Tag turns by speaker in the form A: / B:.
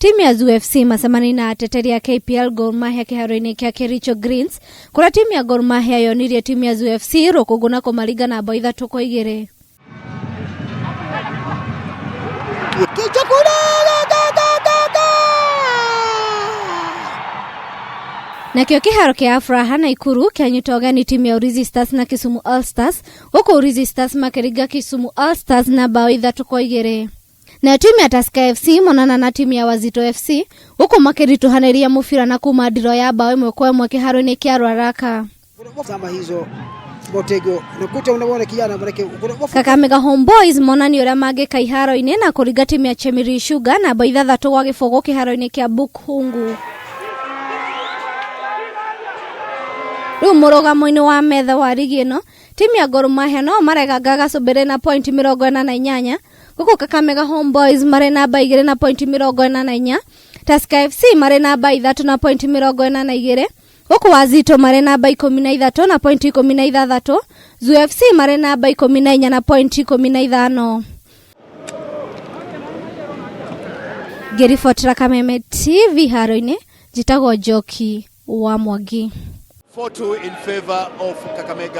A: Timu ya Zoo FC macemania na ateteri a KPL Gor Mahia kĩharo-inĩ kĩa Kericho Greens, kũrĩa timu ya Gor Mahia yonirie timu ya Zoo FC rũkũngũ na kũmaringa na bao 3-2. Nakĩo kĩharo kĩa Afraha Naikuru kĩanyita ũgeni timu ya Ulinzi Stars na Kisumu All Stars, gũkũ Ulinzi Stars makĩringa Kisumu All Stars na bao 3-2. Nayo timu ya Tusker FC monana na timu ya Wazito FC, gũkũ makĩritũhanĩria mũbira na kuma ndiro ya bao 1-1 kĩharo-inĩ kĩa Ruaraka.
B: Zama hizo Motego nakuta unamwona kijana manake
A: Kakamega Homeboys monani ũrĩa mangĩka iharo-inĩ na kũringa timu ya Chemelil Sugar na bao 6-0 kĩharo-inĩ kĩa Bukhungu. Rĩu mũrũgamo-inĩ wa metha wa rigi ĩno, timu ya Gor Mahia no mareganga gacũmbĩrĩ na pointi 48, gũkũ Kakamega Homeboys marĩ namba 2 na pointi 44, Tusker FC marĩ namba 3 na pointi 42, gũkũ Wazito marĩ namba 13 na pointi 16, Zoo FC marĩ namba 14 na pointi 15. Ngĩribotera Kameme TV haro-inĩ, njĩtagwo Njoki wa Mwangi.
C: 4-2 in favor of Kakamega.